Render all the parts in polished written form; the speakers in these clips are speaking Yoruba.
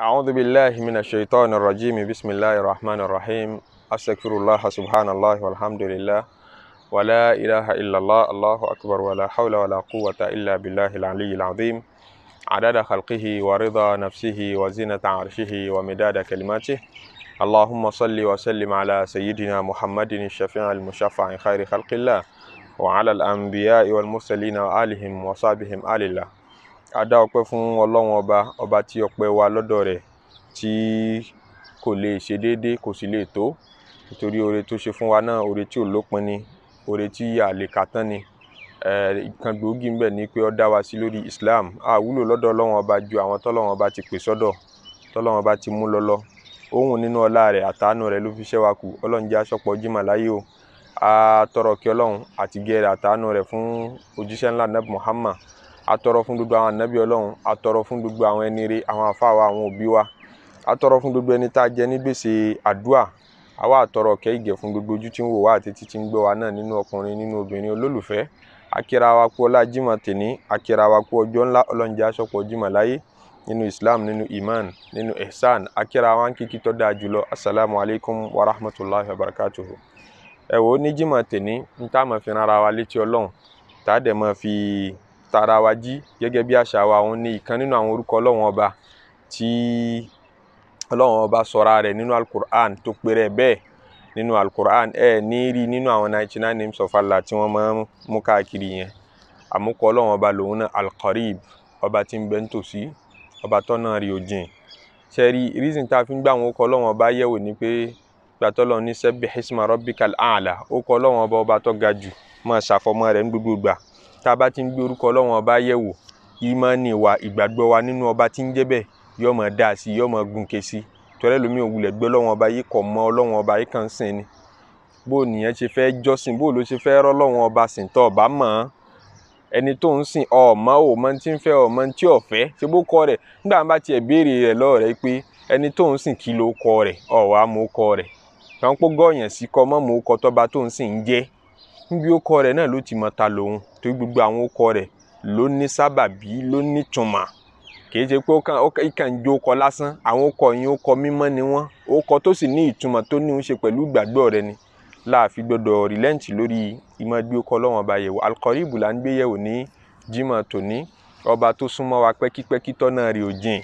أعوذ بالله من الشيطان الرجيم. بسم الله الرحمن الرحيم. أستغفر الله، سبحان الله والحمد لله ولا إله إلا الله، الله أكبر، ولا حول ولا قوة إلا بالله العلي العظيم. عدد خلقه ورضا نفسه وزنة عرشه ومداد كلماته. اللهم صل وسلم على سيدنا محمد الشفيع المشفع خير خلق الله وعلى الأنبياء والمرسلين وآلهم وصحبهم آل الله. A dá ọpẹ́ fún Ọlọ́run ọba, ọba tí ọpẹ́ wa lọ́dọ̀ rẹ̀ tí kò lè ṣe déédéé, kò sì lè tó, nítorí oore tó ṣe fún wa náà, oore tí ò lópin ni, oore tí a lè kà tán ni. Ìkan gbòógì ń bẹ ni pé ó dá wa sí lórí Islam. A wúlò lọ́dọ̀ Ọlọ́run ọba ju àwọn tọ́lọ́run ọba ti pè sọ́dọ̀, tọ́lọ́run ọba ti mú lọ́lọ́. Ohun nínú ọlá rẹ̀ àtàánú rẹ̀ ló fi ṣẹ́ wa kù. Ọlọ́run jẹ́ aṣọ́pọ̀ jímọ̀ láyé o. A tọrọ kí Ọlọ́run àti gẹ̀rẹ̀ àtàánú rẹ̀ fún òjíṣẹ́ ńlá Nabi Muhammad. A tọrọ fún gbogbo àwọn ànábì Ọlọ́run, a tọrọ fún gbogbo àwọn ẹni rere, àwọn àfáà wa, àwọn òbí wa, a tọrọ fún gbogbo ẹni tá a jẹ ní gbèsè àdúà. Àwa àtọrọ kẹ́ ìgẹ̀ fún gbogbo ojú tí ń wò wá àti títí ń gbọ́ wa náà, nínú ọkùnrin, nínú obìnrin olólùfẹ́. Akíra wa kú ọlá jímọ̀ tèní, akíra wa kú ọjọ́ ńlá. Ọlọ́run jẹ́ aṣọ́pọ̀ jímọ̀ láyé, nínú Islam, nínú iman, nínú ihsan. Akíra wa ń kíkí tó dáa jùlọ. Assalamu alaikum wa rahmatulahi wa barakatuhu. Ẹ wò ó, ní jímọ̀ tèní, ń tá a máa fi ran ara wa létí Ọlọ́run, tá a dẹ̀ máa fi tara wa jí gẹ́gẹ́ bí àṣà wa, òun ní ìkan nínú àwọn orúkọ Ọlọ́run ọba tí Ọlọ́run ọba sọra rẹ̀ nínú Al-Qur'an, tó péré bẹ́ẹ̀ nínú Al-Qur'an. Ẹ ní rí nínú àwọn 99 names of Allah tí wọ́n máa ń mú káàkiri yẹn. Àmúkọ Ọlọ́run ọba lòun náà Al-Qarib, ọba tí ń bẹ nítòsí, ọba tọ́nà rí òjìn. Ṣẹ́rí reason tá a fi ń gbà àwọn orúkọ Ọlọ́run ọba yẹ̀wò ni pé gbàtọ́lọ́ ní sabbih isma rabbikal a'la, orúkọ Ọlọ́run ọba, ọba tó ga jù, máa ṣàfọmọ́ rẹ̀ ní gbogbo ìgbà. Tá a bá ti ń gbé orúkọ Ọlọ́run ọba yẹ̀wò, ìmánì wa, ìgbàgbọ́ wa nínú ọba tí ń jẹ́ bẹ́ẹ̀ yóò máa dá sí, yóò máa gùnkè sí. Torí ẹlòmíì ò wulẹ̀ gbé Ọlọ́run ọba yìí, kò mọ Ọlọ́run ọba yìí, kàn ń sìn ni. Bó nìyẹn ṣe fẹ́ jọ́sìn, bó ló ṣe fẹ́ rọ́ Ọlọ́run ọba sìn tó ọba mọ̀ ọ́n? Ẹni tó ń sìn ọ̀mọ́ ò mọ tí ń fẹ́, ọ̀mọ tí ò fẹ́. Ṣé bó kọ rẹ̀? Nígbà wọn bá tiẹ̀ béèrè rẹ̀ lọ́wọ́ rẹ̀ pé ẹni tó ń sìn kí ló kọ rẹ̀, ọ̀wá mú kọ rẹ̀. Tọ́n pọ́ gọ́ọ̀yàn sí kọ́ mọ́ mú kọ tọ́ba tó ń sìn ń jẹ́. Níbi ó kọ rẹ̀ náà ló ti mọ ta lòun, torí gbogbo àwọn ó kọ rẹ̀ ló ní sábàbí, ló ní ìtumọ̀. Kì í ṣe pé ó kàn ń jó kọ lásán. Àwọn ó kọ yín, ó kọ mímọ́ ni wọ́n, ó kọ tó sì ní ìtumọ̀ tó ní ń ṣe pẹ̀lú ìgbàgbọ́ rẹ ni. Láàfin gbọ́dọ̀ rìlẹ́ǹtì lórí ìmọ̀ gbé ọkọ Ọlọ́run ọba yẹ̀wò. Al-Qarib là ń gbé yẹ̀wò ní jímọ̀ tòní, ọba tó súnmọ́ wa pẹ́kípẹ́kí tọ́nà rẹ̀ ò jìn.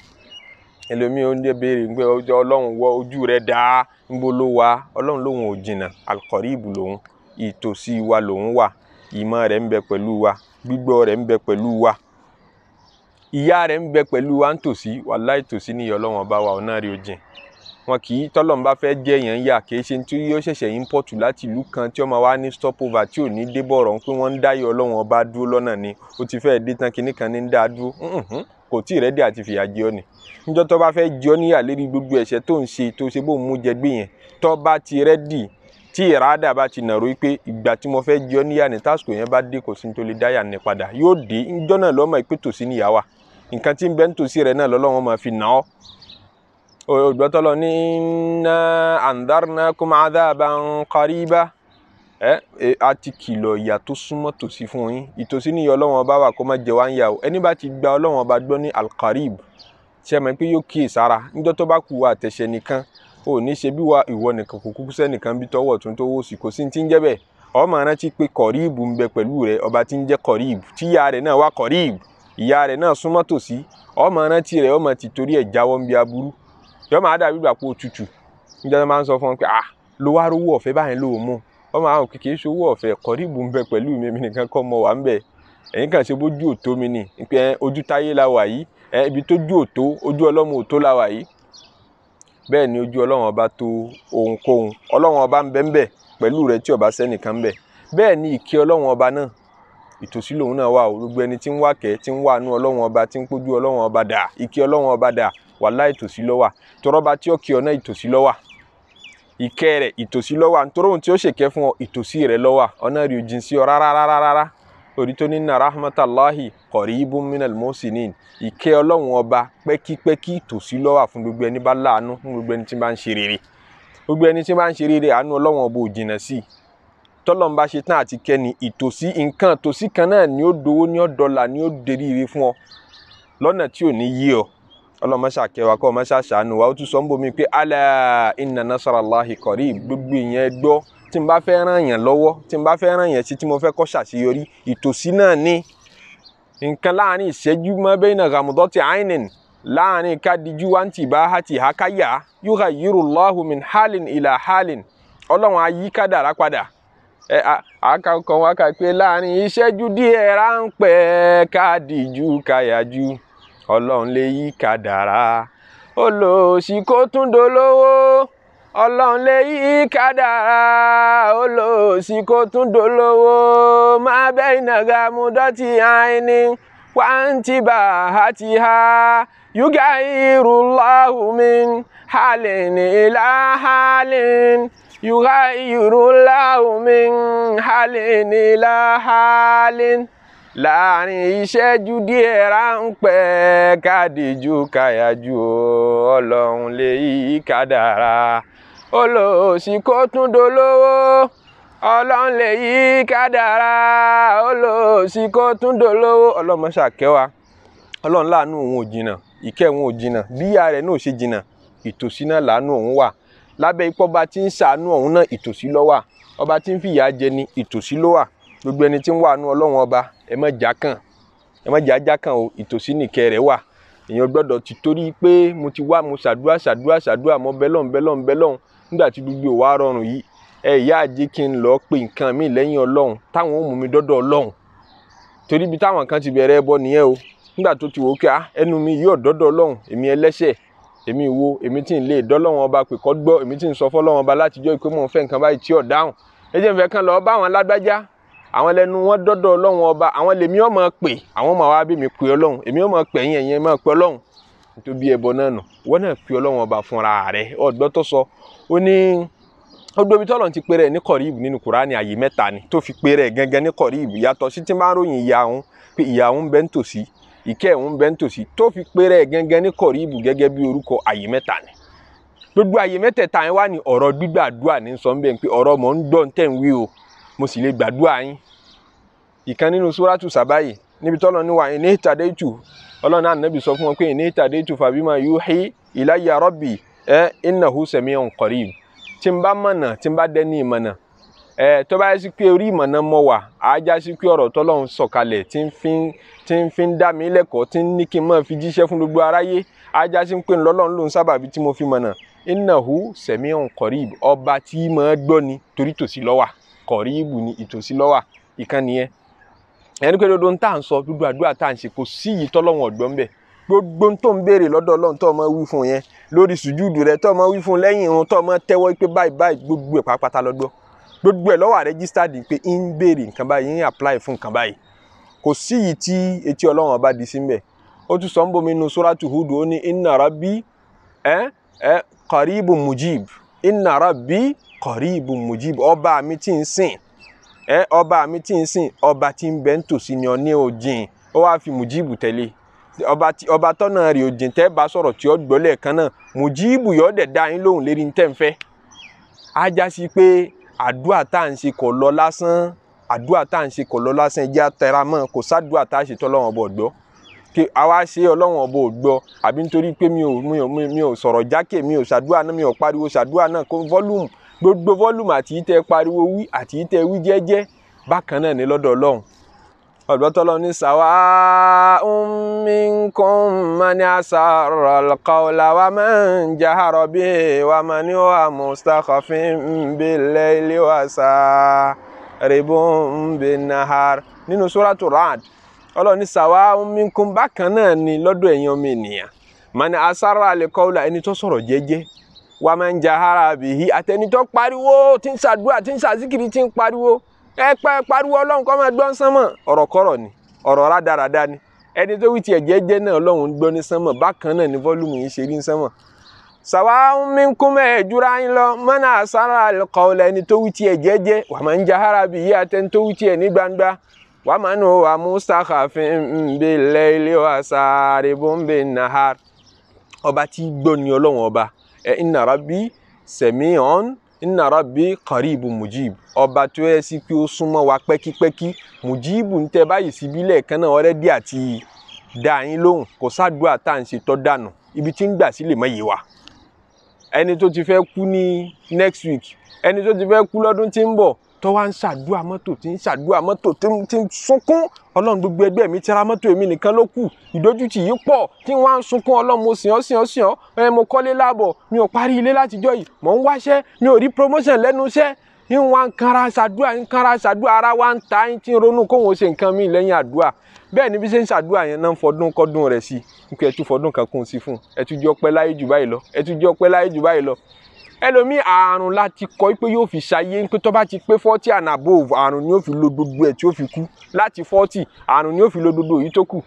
Ẹlòmíì ó ń dé béèrè pé Ọlọ́run wọ ojú rẹ̀ dá, ńbo ló wà? Ọlọ́run lòun ò jìnnà. Al-Qarib lòun, ìtòsí wa lòun wà, ìmọ̀ rẹ̀ ń bẹ pẹ̀lú wa, gbígbọ́ rẹ̀ ń bẹ pẹ̀lú wa, ìyà rẹ̀ ń bẹ pẹ̀lú wa nítòsí. Wàláhì tòsí ní Ọlọ́run ọba wa, ọ̀nà rẹ̀ ò jìn. Wọn kì í tọ́lọ́run bá fẹ́ jẹ́ èèyàn yà, kì í ṣe tí yóò ṣẹ̀ṣẹ̀ import láti ìlú kan tí ó máa wá ní stopover tí ò ní dé bọ̀rọ̀ pé wọ́n ń dá yọ Ọlọ́run ọba dúró lọ́nà ni. Ó ti fẹ́ dé tán, kinní kan ní ń dá dúró, kò tí ì rẹ́dí àti fìyà jẹ ọ́ ni. Níjọ́ tó bá fẹ́ jẹ ọ́ níyà lérí gbogbo ẹ̀ṣẹ̀ tó ń ṣe, tó ṣe bó ń mú jẹ gbé yẹn, tó bá ti rẹ́dí, tí ìrádà bá ti nàró pé ìgbà tí mo fẹ́ jẹ ọ́ níyà ní tásìkò yẹn bá dé, kò sí ní tó lè dáyà ní padà, yóò dé. Níjọ́ náà lọ́mọ ìpè tòsí níyà wà. Nǹkan tí ń bẹ nítòsí rẹ̀ náà lọ́lọ́run máa fi nà ọ́. Ògbọ́tọ́lọ́ ní inna andharnakum adhaban qariba. A ti kìlọ̀ ìyà tó súnmọ́ tòsí fún yín. Ìtòsí níyà Ọlọ́run ọba wà, kó má jẹ wá ń yà o. Ẹni bá ti gba Ọlọ́run ọba gbọ́ ní Al-Qarib, ṣe mọ̀ pé yóò kíyè sára. Níjọ́ tó bá kú wa àtẹ̀ṣẹ̀ nìkan, ò ní ṣe bí wa ìwọ nìkan kò kúkú sẹ́nìkan bí tọwọ́ tún tó wò sí, kò sí ti ń jẹ́ bẹ́ẹ̀. Ó máa rántí pé Qarib ń bẹ pẹ̀lú rẹ̀, ọba tí ń jẹ́ Qarib, tí ìyá rẹ̀ náà wà Qarib, ìyá rẹ̀ náà súnmọ́ tòsí. Ó máa rántí rẹ̀, ó máa ti torí ẹ̀ jáwọ́ ń bí aburú. Yọ máa dàbí ìgbà pé ó tutù. Níjọ́ tó máa ń sọ fún wọn pé ah, ló wá rówó ọ̀fẹ́ báyìí ló mú. Ó máa ń kì í ṣe owó ọ̀fẹ́, Qarib ń bẹ pẹ̀lú mi, èmi nìkan kọ́ mọ wà ń bẹ. Ẹ̀yin kàn ṣe bójú òtó mi ni, pé ojú táyé la wà yìí, ibi tójú òtó, ojú Ọlọ́run òtó la wà yìí. Bẹ́ẹ̀ ni ojú Ọlọ́run ọba tó ohunkóhun. Ọlọ́run ọba ń bẹ ń bẹ pẹ̀lú rẹ̀ tí ọba sẹ́nìkan ń bẹ. Bẹ́ẹ̀ ni ìkẹ́ Ọlọ́run ọba náà, ìtòsí lòun náà wà o. Gbogbo ẹni tí ń wá kẹ́, tí ń wá àánú Ọlọ́run ọba, tí ń pójú Ọlọ́run ọba dà, ìkẹ́ Ọlọ́run ọba dà, wàláhì ìtòsí ló wà. Tọrọba tí ó kí ọ náà, ìtòsí ló wà. Ìkẹ́ rẹ̀ ìtòsí ló wà. Nítorí ohun tí ó ṣèkẹ́ fún ọ, ìtòsí rẹ̀ ló wà. Ọ̀nà rẹ̀ ò jìn sí ọ rárá rárá rárá. Orí tó ní inna rahmatallahi qaribun minal muhsinin. Ìkẹ́ Ọlọ́run ọba pẹ́kípẹ́kí ìtòsí ló wà fún gbogbo ẹni bá láàánú, fún gbogbo ẹni tí bá ń ṣe rere. Gbogbo ẹni tí bá ń ṣe rere, àánú Ọlọ́run ọba ò jìnnà sí i. Tọ́lọ́run bá ṣe tán àti kẹ́ni, ìtòsí nǹkan tòsí kan náà ni ó dowó, ní ó dọ́là, ni ó deríire fún ọ lọ́nà tí ò ní yé ọ. Ọlọ́run má ṣàkẹ́ wa, kọ́ má ṣàṣàánú wa. Ó tún sọ ń bomi pé ala inna nasrallahi qarib. Gbogbo ìyẹn gbọ́, tí n bá fẹ́ ràn yàn lọ́wọ́, tí n bá fẹ́ ràn yàn sí, tí mo fẹ́ kó ṣàṣeyọrí, ìtòsí náà ní nǹkan láàrin ìṣẹ́jú mọ́ bayna ghamdati aynin, láàrin kádìjú wa ń tì bá ha tì ha káyà, yughayyirullahu min halin ila halin. Ọlọ́run á yí kádàrá padà. Ẹ àkàkọ́ wa kà pé láàrin ìṣẹ́jú díẹ̀ ráńpẹ́ kádìjú káyàjú, Ọlọ́run lè yí kádàrá. Olòṣì kó tún dolówó, Ọlọ́run lè yí kádàrá. Olòṣì kó tún dolówó, má bayna ghamdati aynin wantibahatiha yughayirullahu min halin ila halin, yughayirullahu min halin ila halin. Láàrin ìṣẹ́jú díẹ̀ ráńpẹ́ kádìjú káyàjú, Ọlọ́run lè yí kádàrá. Olòṣì kó tún dolówó, Ọlọ́run lè yí kádàrá. Olòṣì kó tún dolówó. Ọlọ́run má ṣàkẹ́ wa. Ọlọ́run láàánú òun ò jìnnà, ìkẹ́ òun ò jìnnà, bí ìyá rẹ̀ náà ṣe jìnnà, ìtòsí náà láàánú òun wà. Lábẹ́ ipò ọba tí ń ṣàánú òun náà, ìtòsí ló wà. Ọba tí ń fìyà jẹ ni, ìtòsí ló wà. Gbogbo ẹni tí ń wà nú Ọlọ́run ọba, ẹ má jà kàn, ẹ má jà já kàn o, ìtòsí nìkẹ́ rẹ̀ wà. Èèyàn gbọ́dọ̀ ti torí pé mo ti wá, mo ṣàdúrà ṣàdúrà ṣàdúrà, mo bẹ́lọ̀n bẹ́lọ̀n bẹ́lọ̀n, nígbà tí gbogbo wa rọrùn yìí, ẹ ìyá àjẹ́ kí n lọ pe nǹkan mi lẹ́yìn Ọlọ́run táwọn ò mú mi dọ́dọ̀ Ọlọ́run. Torí ibi táwọn kan ti bẹ̀rẹ̀ ẹbọ nìyẹn o. Nígbà tó ti wò ó kí ẹnu mi yóò dọ́dọ̀ Ọlọ́run, èmi ẹlẹ́ṣẹ̀, èmi wo, èmi tí ń lè dọ́lọ́run ọba pé kó gbọ́, èmi tí ń sọ fọ́lọ́run ọba látijọ́ pé mò ń fẹ́ nǹkan báyìí tí ò dáhùn. Ẹ jẹ́ n fẹ́ kán lọ bá àwọn lágbájá, àwọn lẹ́nu wọn dọ́dọ̀ Ọlọ́run ọba, àwọn lèmi ó máa pè, àwọn máa wá bí mi pè Ọlọ́run, èmi ó máa pè yín, ẹ̀yin máa pè Ọlọ́run. Nítorí ẹbọ náà nù, wọ́n náà pè Ọlọ́run ọba fúnra rẹ̀. Ọ̀gbọ́n tó sọ, ó ní gbogbo ibi tọ́lọ́run ti pè rẹ̀ ní kọ̀ríìbù nínú Kùránì, àyè mẹ́ta ni tó fi pè rẹ̀ gangan ní kọ̀ríìbù, yàtọ̀ sí tí máa ń ròyìn ìyá òun pé ìyá òun bẹ ń tòsí, ìkẹ́ òun bẹ ń tòsí, tó fi pè rẹ̀ gangan ní kọ̀ríìbù gẹ́gẹ́ bí orúkọ, àyè mẹ́ta ni. Gbogbo àyè mẹ́tẹ̀ẹ̀ta yẹn wá ní ọ̀rọ̀ gbígbàdúrà ní sọ ń bẹ́ẹ̀ pé ọ̀rọ̀ mò ń gbọ́ ń tẹ̀ ń wí o, mo sì lè gbàdúrà yín. Ìkan nínú Súrátù Sàbáyì níbi tọ́lọ́ ní wà ní ìtàdéjù, Ọlọ́run náà Nábì sọ fún wọn pé ní ìtàdéjù fàbímà yuhi ilayya rabbi innahu sami'un qarib. Tí n bá mọ̀nà, tí n bá dẹ́ni ìmọ̀nà, tó bá yẹ sí pé orí ìmọ̀nà mọ̀ wà, á já sí pé ọ̀rọ̀ tọ́lọ́run sọ̀kalẹ̀ tí ń fi ń dá mi lẹ́kọ̀ọ́, tí ń ní kí n máa fi jíṣẹ́ fún gbogbo aráyé, á já sí pé ńlọ́lọ́run ló ń sábàbí tí mo fi mọ̀nà. Innahu sami'un qarib, ọba tí máa gbọ́ ni torí tòsí ló wà, kọ̀ríìbù ni ìtòsí ló wà. Ìkan nìyẹn. Ẹni pé gbogbo tá à ń sọ, gbogbo àdúrà tá à ń ṣe, kò sí yìí tọ́lọ́run ọ̀gbọ́n bẹ́ẹ̀. Gbogbo tó ń béèrè lọ́dọ̀ Ọlọ́run tó máa wí fún yẹn lórí sùjúdù rẹ, tó máa wí fún lẹ́yìn irun, tó máa tẹ́wọ́ pé báyìí báyìí, gbogbo ẹ̀ pátápátá ló gbọ́. Gbogbo ẹ̀ ló wà registered pé ń béèrè nǹkan báyìí, ń apply fún nǹkan báyìí. Kò sí yìí tí etí Ọlọ́run ọba di sí ń bẹ̀. Ó tún sọ ń bomi inú Suratu Hud, ó ní inna rabbi qaribun mujib, inna rabbi qaribun mujib. Ọba mi tí ń sìn, ọba mi tí ń sìn, ọba tí ń bẹ ń tòsí ni ọ ní òjìn. Ó wá fi mujibu tẹ̀lé. Ọba tọ́nà rẹ̀ òjìn tẹ́ bá sọ̀rọ̀ tí ó gbọ́ lẹ́ẹ̀kan náà, mujibu yóò dẹ̀ dá yín lóhùn lérí tẹ́ ń fẹ́. Á já sí pé àdúrà tá à ń ṣe kò lọ lásán, àdúrà tá à ń ṣe kò lọ lásán, ẹ jẹ́ á tẹra mọ́. Kò sádùá tá a ṣe tọ́lọ́run ọba ò gbọ́, kí àwa ṣe Ọlọ́run ọba ò gbọ́, àbí nítorí pé mi ò sọ̀rọ̀ jákè, mi ò ṣàdúrà náà, mi ò pariwo ṣàdúrà náà, kó volume, gbogbo volume àti ìtẹ́ pariwo wí àti ìtẹ́ wí jẹ́jẹ́ bákan náà ní lọ́dọ̀ Ọlọ́run. Ọ̀dọ́tọ́lọ́ ní sawa'un minkum man asarra al-qawla wa man jahara bihi wa man huwa mustakhfin bil-layli wa saribun bin-nahar. Nínú Suratu Ra'd, Ọlọ́run ní sawa'un minkum, bákan náà ní lọ́dọ̀ ẹ̀yin ọmọ ènìyàn, man asarra al-qawla, ẹni tó sọ̀rọ̀ jẹ́jẹ́, wa man jahara bihi, àtẹni tó pariwo, tí ń ṣàdúrà, tí ń ṣàzíkiri, tí ń pariwo, ẹ pẹ́ pariwo Ọlọ́run kó máa gbọ́ sánmọ̀. Ọ̀rọ̀ kọ́rọ̀ ni, ọ̀rọ̀ rádaràda ni. Ẹni tó wí tiẹ̀ jẹ́jẹ́ náà Ọlọ́run ń gbọ́ ní sánmọ̀, bákan náà ni fọ́lùmù yìí ṣe rí ní sánmọ̀. Sawa'un minkum, ẹ̀ jura yín lọ, man asarra al-qawla, ẹni tó wí tiẹ̀ jẹ́jẹ́, wa man jahara bihi, àtẹni tó wí tiẹ̀ ní gbangba, wa man huwa mustakhfin bil-layli wa saribun bin-nahar. Ọba tí gbọ́ ni Ọlọ́run ọba. Inna rabbi sami'un, inna rabbi qaribun mujib. Ọba tó yẹ sí pé ó súnmọ́ wa pẹ́kípẹ́kí, mujibu ń tẹ báyìí síbí lẹ́ẹ̀kan náà ọ̀rẹ́dí àti dá yín lóhùn. Kò sádùá tá à ń ṣe tọ́ dànù. Ibi tí ń gbà sí lè mọ yé wa. Ẹni tó ti fẹ́ kú ní next week, ẹni tó ti fẹ́ kú lọ́dún tí ń bọ̀, tó wá ń ṣàdúrà mọ́tò, tí ń ṣàdúrà mọ́tò, tí ń sunkún, Ọlọ́run gbogbo ẹgbẹ́ mi ti ra mọ́tò, èmi nìkan ló kù, ìdójútì yìí pọ̀, tí wọ́n á ń sunkún, Ọlọ́run mo sìn ọ́ sìn ọ́ sìn ọ́, ẹ mo kọ́lé láàbọ̀, mi ò parí ilé látijọ́ yìí, mò ń wáṣẹ́, mi ò rí promotion lẹ́nu iṣẹ́, ń wá ń kanra ṣàdúrà, ń kanra ṣàdúrà, ara wa ń ta, ń ti ronú kóhun ó ṣe nǹkan míì lẹ́yìn àdúrà. Bẹ́ẹ̀ ni bí ṣe ń ṣàdúrà yẹn náà ń fọdún kọ́dún rẹ̀ sí i, pé ẹ tún fọdún kan kún un sí fún un, ẹ tún jẹ́ ọpẹ́ láyé jù báyìí lọ, ẹ tún jẹ́ ọpẹ́ láyé jù báyìí lọ. Ẹlòmíì àrùn láti kọ́ pé yóò fi ṣayé, pé tó bá ti pé 40 and above, àrùn ni yóò fi lo gbogbo ẹ̀ tí ó fi kú. Láti 40, àrùn ni yóò fi lo gbogbo èyí tó kù.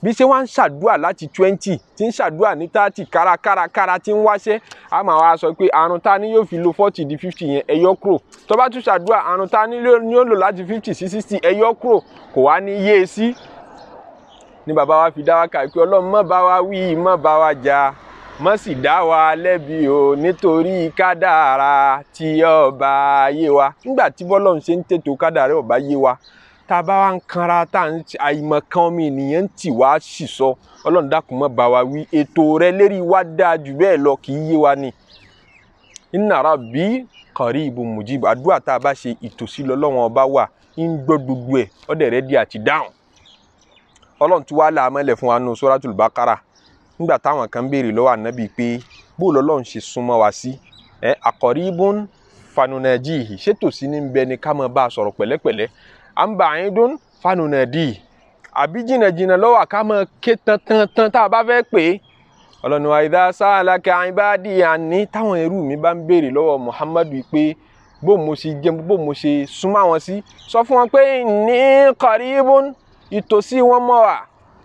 Bí ṣe wá ń ṣàdúrà láti 20, tí ń ṣàdúrà ní 30, kárakárakára tí ń wáṣẹ́, a máa wá sọ pé àrùn ta ni yóò fi lo 40 di 50 yẹn, ẹ yọ kúrò. Tó bá tún ṣàdúrà, àrùn ta ni yóò lò láti 50 sí 60, ẹ yọ kúrò, kò wá ní yé e sí. Ni bàbá wa fi dá wa kà pé Ọlọ́run má bá wa wí, má bá wa jà, má sì dá wa lẹ́bi o, nítorí kádàrá tí ọba yé wa. Nígbà tí bọ́lọ́run ṣe ń tètò kádàrá ọba yé wa, tá a bá wa ń kanra, tá a ń àìmọ̀kan ọmọ ènìyàn ń tì wá sì sọ, Ọlọ́run dákun má bá wa wí, ètò rẹ lérí wa dáa jù bẹ́ẹ̀ lọ, kì í yé wa ni. Inna rabbi qaribun mujib, àdúrà tá a bá ṣe ìtòsí lọ́lọ́run ọba wà, ń gbọ́ gbogbo ẹ̀, ọ̀dẹ̀ rẹ di àti dáhùn. Ọlọ́run tún wá làámọ́lẹ̀ fún wa nù Suratul Baqara. Nígbà táwọn kan béèrè lọ́wọ́ ànábì pé bó lọ́lọ́run ṣe súnmọ́ wa sí, ẹ aqaribun fanunajihi, ṣé tòsí ní bẹ ni ká máa bá a sọ̀rọ̀ pẹ̀lẹ́pẹ̀lẹ́, am ba'idun fanunadihi, àbí jìnnàjìnnà lọ́wọ́ ká máa ké tantantan tá a bá fẹ́ pè é. Ọlọ́run wa idha sa'alaka ibadi anni, táwọn ẹrú mi bá ń béèrè lọ́wọ́ Muhammadu pé bó mo ṣe jẹ́, bó mo ṣe súnmọ́ àwọn sí, sọ fún wọn pé inni qaribun, ìtòsí wọn mọ́ wa,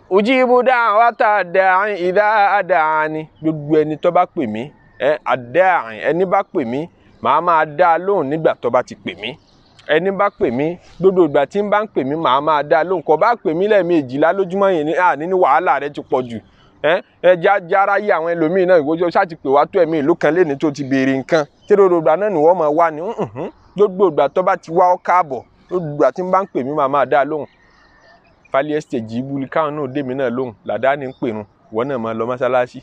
ujibu da'wata da'i idha da'ani, gbogbo ẹni tó bá pè mí, ẹ àdáàrin ẹni bá pè mí, màá máa dá a lóhùn nígbà tó bá ti pè mí. Ẹni bá pè mí, gbogbo ìgbà tí ń bá ń pè mí, màá máa dá a lóhùn. Kò bá pè mí lẹ́ẹ̀mejìlá lójúmọ́ yẹn ní àní ní wàhálà rẹ ti pọ̀ jù. Ẹ ẹ jára yí àwọn ẹlòmíín náà, ìwọ́jọ́ ṣáà ti pè wá tó ẹ̀mí ìlú kan léni tó ti béèrè nǹkan. Tí gbogbo ìgbà náà ni wọ́n máa wá ní, gbogbo ìgbà tó bá ti wá ọ káàbọ̀, gbogbo ìgbà tí ń bá ń pè mí, màá máa dá a lóhùn. Falieste jibuli, káwọn náà dèmi náà lóhùn, làdáni ń pèrún, ìwọ náà máa lọ mọ́sálásí.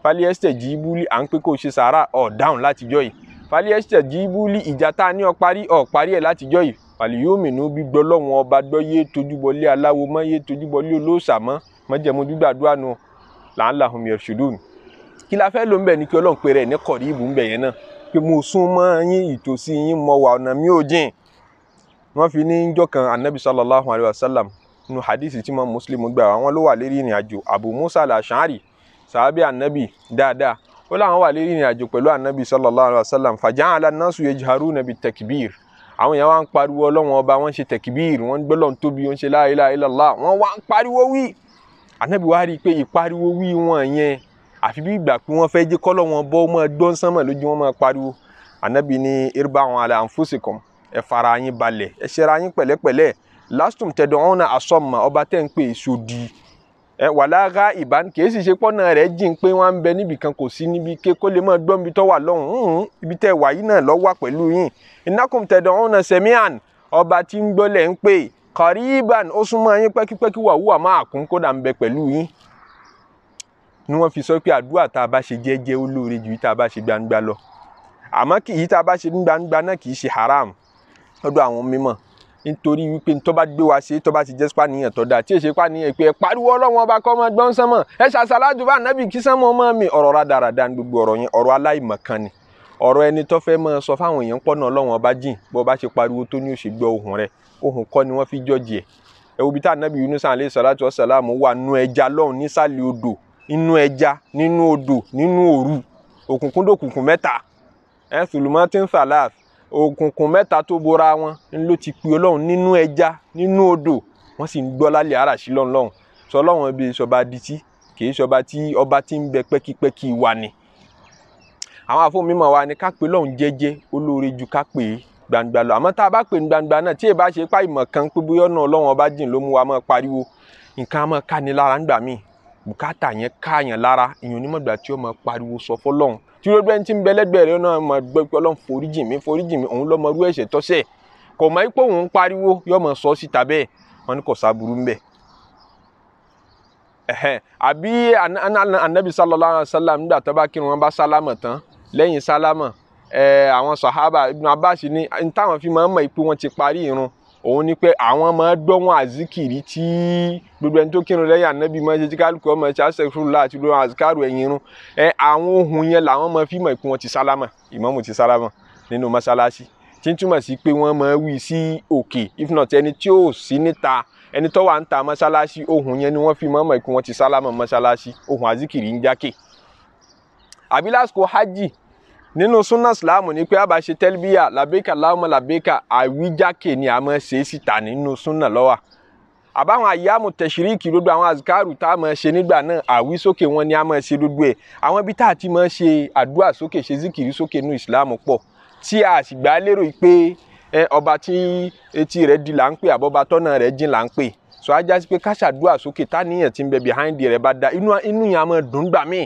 Falieste jibuli, à ń pé kó o ṣe sàárà, ọ̀ dáhùn látijọ́ yìí. Falieste jibuli, ìjà tá a ní ọ parí, ọ̀ parí ẹ̀ látijọ́ yìí. Fàlìyómìnú gbígbọ́ lọ́wọ́n ọba gbọ́, yé tojúbọlé aláwo mọ́, yé tojúbọlé olóòṣà mọ́, mọ́jẹ̀mú gbígbàdúrà nu, la'allahum yarshudun. Kí la fẹ́ ló ń bẹ̀ ni kí Ọlọ́run pe rẹ̀ ní kọ̀ríbù ń bẹ̀ yẹn náà, pé mo sún mọ́ yín, ìtòsí yín mọ́ wà, ọ̀nà mi ò jìn. Wọ́n fi ní jọ́ kan Anabi sallallahu alayhi wa sallam nínú hadisi tí Imam Muslim gbà wá, wọ́n ló wà lérí ìrìn àjò. Abu Musa al-Ash'ari, sàábì Anabi dáadáa, ó láwọn wà lérí ìrìn àjò pẹ̀lú Anabi sallallahu alayhi wa sallam. Faja'ala an-nasu yajharuna bit-takbir, àwọn èèyàn wá ń pariwo Ọlọ́run ọba, wọ́n ṣe takbir, wọ́n gbé Ọlọ́run tóbi, wọ́n ṣe la ilaha illallah, wọ́n wá ń pariwo wí. Anabi wá rí i pé ìpariwo wí wọn yẹn àfi bí ìgbà pé wọ́n fẹ́ jẹ́ kọ́lọ́ wọn bọ́ mọ́ gbọ́n sánmọ̀ lójú wọn máa pariwo. Anabi ní irba'u ala anfusikum, ẹ fara yín balẹ̀, ẹ ṣera yín pẹ̀lẹ́pẹ̀lẹ́. Lastum tad'una asamma, ọba tẹ́ ń pè èso di ẹ wàlá ghaiban, kì í sì ṣe pọ́nà rẹ̀ jìn pé wọ́n ń bẹ níbì kan, kò sí níbi ké kó lè máa gbọ́n ibi tó wà lọ́hùn-ún, ibi tẹ́ wà yìí náà ló wà pẹ̀lú yín. Innakum tad'una sami'an, ọba tí ń gbọ́ lẹ̀ ń pè, qariban, ó súnmọ́ yín pẹ́kípẹ́kí, wà wúwà máa kún kódà ń bẹ pẹ̀lú yín. Ni wọ́n fi sọ pé àdúrà tá a bá ṣe jẹ́jẹ́ ó lóore ju yìí tá a bá ṣe gbangba lọ. Àmọ́ kì í tá a bá ṣe gbangba náà kì í ṣe haram lọ́dọ̀ àwọn mímọ́, nítorí wípé tó bá gbé wa ṣe, tó bá ti jẹ́ pàníyàn tó dáa, tí èṣe pàníyàn pé ẹ pariwo Ọlọ́run ọba kọ́ ọmọ gbọ́n sánmọ̀, ẹ ṣàṣàlájú bá ànábì kí sánmọ̀ ọmọ mi, ọ̀rọ̀ rádaràda ní gbogbo ọ̀rọ̀ yẹn, ọ̀rọ̀ aláìmọ̀kan ni. Ọ̀rọ̀ ẹni tó fẹ́ máa sọ fáwọn èèyàn pọ̀nà Ọlọ́run ọba jìn, bó bá ṣe pariwo tó ní ó ṣe gbọ́ ohùn rẹ̀, ohùn kọ́ ni wọ́n fi jọ́jì ẹ̀. Ẹ wo bí tá ànábì Yunus alayhi salatu wassalamu wà nú ẹja lọ́hùn nísàlẹ̀ odò, inú ẹja, nínú odò, nínú òru, òkùnkùn dòkùnkùn mẹ́ta, ẹ sùlùmọ́tìn salas, òkùnkùn mẹ́ta tó bora wọn ló ti pe Ọlọ́run nínú ẹja, nínú odò, wọ́n sì ń gbọ́ lálẹ́ àràṣí lọ́hùn lọ́hùn. Sọ Ọlọ́run bí sọba dití, kì í sọba tí ọba tí ń bẹ pẹ́kípẹ́kí wa ni. Àwọn àfọ̀mímọ̀ wa ni ká pe Ọlọ́run jẹ́jẹ́ ó lóore ju ká pè é gbangba lọ. Àmọ́ tá a bá pè ní gbangba náà, tí ì bá ṣe pa ìmọ̀ kan pé bóyá ọ̀nà Ọlọ́run ọba jìn ló mú wa máa pariwo, nǹkan á máa ká ni lára ńgbà míì, bùkátà yẹn káàyàn lára, èèyàn onímọ̀gbà tí ó máa pariwo sọ fọ́lọ́run. Tí ó gbẹ́ni tí ń bẹ lẹ́gbẹ̀ẹ́ rẹ̀ náà máa gbọ́ pé Ọlọ́run foríjì mí, foríjì mí, òun ló mọ irú ẹ̀ṣẹ̀ tọ́ṣẹ̀, kò mọ̀ pé òun ń pariwo, yóò máa sọ síta bẹ́ẹ̀, wọ́n ní kò sáburú ń bẹ̀. Ẹ̀hẹ́n, àbí anabi sallallahu alayhi wa sallam nígbà tó bá kírun wọn bá sálámà tán, lẹ́yìn sálámà àwọn sàhábà Ibn Abbas ní n táwọn fi máa ń mọ̀ pé wọ́n ti parí irun òun ni pé àwọn máa gbọ́ wọn àzíkìrì tí gbogbo ẹni tó kírun lẹ́yìn ànábì máa ń ṣe tí kálukú ọmọ ṣe astaghfirullah àti gbogbo àzíkàrù ẹ̀yìn irun. Àwọn ohun yẹn làwọn máa fi mọ̀ pé wọ́n ti sálámà, ìmáàmù ti sálámà nínú mọ́ṣáláṣí, tí ń túmọ̀ sí pé wọ́n máa wí sí òkè. If not, ẹni tí ò sí níta, ẹni tó wà ń ta mọ́ṣáláṣí, ohun yẹn ni wọ́n fi máa mọ̀ pé wọ́n ti sálámà mọ́ṣáláṣí, ohun àzíkìrì ń jákè. Àbí lásìkò hajj nínú súnà sílámù ni pé a bá ṣe tẹ́lbíyà làbẹ́kà láwùmọ̀ làbẹ́kà, àwíjákè ni a máa ṣe é síta nínú súnà lọ́wà. Àbáwọn àyàmù tẹ̀síríkì gbogbo àwọn àzìkárù tá a máa ṣe nígbà náà, àwísókè wọn ni a máa ṣe gbogbo ẹ̀. Àwọn ibi tá a ti máa ṣe àdúrà sókè, ṣe zikiri sókè nínú ìsìlámù pọ̀, tí a sì gbà lérò pé ọba tí etí rẹ̀ di là ń pè, àbọ̀bá tọ́nà rẹ̀ jìn là ń pè. So á já sí pé ká ṣàdúrà sókè táníyàn tí ń bẹ behind rẹ̀ bá da, inú yẹn á máa dùn gbà míì.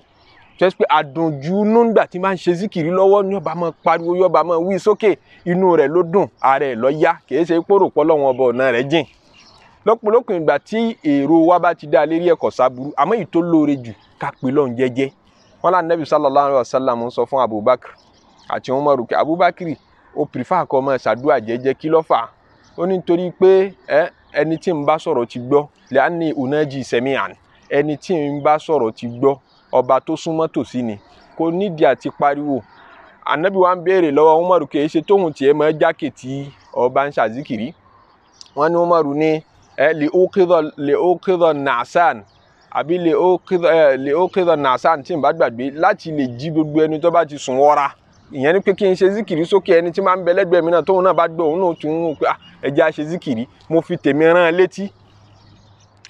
Jẹ́ pé àdùnjú nígbà tí máa ń ṣe zikiri lọ́wọ́ ní ọba máa pariwo, yọba máa wí sókè, inú rẹ̀ ló dùn, ara ẹ̀ lọ yá, kìí ṣe pòrò pọ́lọ́wọ́n ọba ọ̀nà rẹ̀ jìn. Lọ́pọ̀lọpọ̀ ìgbà tí èrò wa bá ti dá lérí ẹ̀kọ́ sábúrú, àmọ́ èyí tó lóore jù ká pè lọ́hùn jẹ́jẹ́. Wọ́n lá Nábì sallallahu alaihi wasallam ń sọ fún Abubakar àti Umaru pé Abubakar ó pìrìfà kó máa ṣàdúrà jẹ́jẹ́, kí ló fà á? Ó ní nítorí pé ẹni tí ń bá sọ̀rọ̀ ti gbọ́, lẹ́ẹ̀ni unaji sami'an, ẹni tí ń bá sọ̀rọ̀ ti gbọ́, ọba tó súnmọ́ tòsí ni, kò nídìí àti pariwo. Ànábì wa ń béèrè lọ́wọ́ Umaru kì í ṣe tóhun tiẹ̀ máa jákè tí ọba ń ṣàzíkìrí. Wọ́n ní Umaru ní lè ó kídọ̀ nàásàn àbí lè ó kídọ̀ nàásàn tí n bá gbàgbé, láti lè jí gbogbo ẹni tó bá ti sùn wọra. Ìyẹn ni pé kí n ṣe zikiri sókè, ẹni tí máa ń bẹ lẹ́gbẹ̀ẹ́ mi náà tóun náà bá gbọ́, òun náà tún ń wò pé ẹ jẹ́ á ṣe zikiri, mo fi tèmi rán an létí.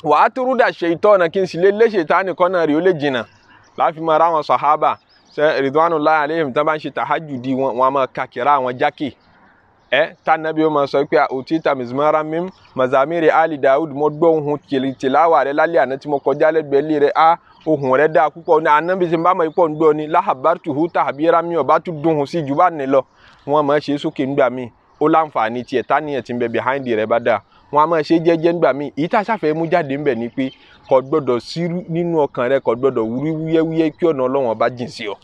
Wàá túrúdà ṣe ìtọ́nà kí n sì lè léṣe ìtánìkan náà rí ó lè jìnnà. Láfi máa ráwọn sàhábà ridwanullahi alaihim tán bá ń ṣe tàhájùdí wọn, wọn a máa ka kìrá àwọn jákè. Tànàbí ó máa sọ pé òtítà mizmara mim mazamiri ali Dawud, mo gbọ́ ohun tìláwà rẹ lálẹ́ àná tí mo kọjá lẹ́gbẹ̀ẹ́ lé rẹ, á ohun rẹ dáa púpọ̀ ní ànábì tí n bá mọ̀ ipò ń gbọ́ ni lahabartuhu tahbira mi ọba tún dùn sí jù bá ní lọ. Wọn máa ṣe sókè ńgbà míì, ó láǹfààní tiẹ̀ táníyàn tí ń bẹ behind rẹ bá dáa, wọn a máa ṣe jẹ́jẹ́ ńgbà míì. Èyí tá a ṣàfẹ́ mú jáde ńbẹ̀ ni pé kò gbọ́dọ̀ sí nínú ọkàn rẹ, kò gbọ́dọ̀ wúrí wúyẹ́wúyẹ́ kí ọ̀nà Ọlọ́run ọba jìn sí ọ.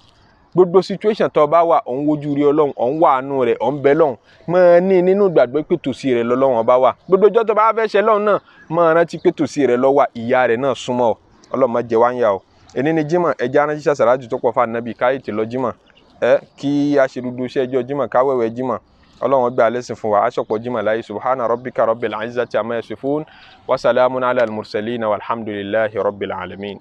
Gbogbo situation tó bá wà, òun wojú rí Ọlọ́run, òun wà àánú rẹ̀, òun bẹ lọ́hùn, máa ní nínú ìgbàgbọ́ pé tòsí rẹ̀ lọ́lọ́run ọba wà. Gbogbo ọjọ́ tó bá fẹ́ ṣe lọ́hùn náà, máa rántí pé tòsí rẹ̀ ló wà, ìyà rẹ̀ náà súnmọ́ ọ. Ọlọ́run má jẹ wá ń yà o. Èní ni Jímọ̀, ẹja ránṣẹ́ sàṣàrájù tó pọ̀ fún Ànábì káyé tè lọ Jímọ̀. Kí a ṣe dúdú iṣẹ́ ẹjọ́ Jímọ̀, ká wẹ̀wẹ̀ Jímọ̀. Ọlọ́run gbà lẹ́sìn fún wa, aṣọ̀pọ̀ Jímọ̀ láyé. Subhana rabbika rabbil izzati amma yasifun wa salamun ala al-mursalin walhamdulillahi rabbil alamin.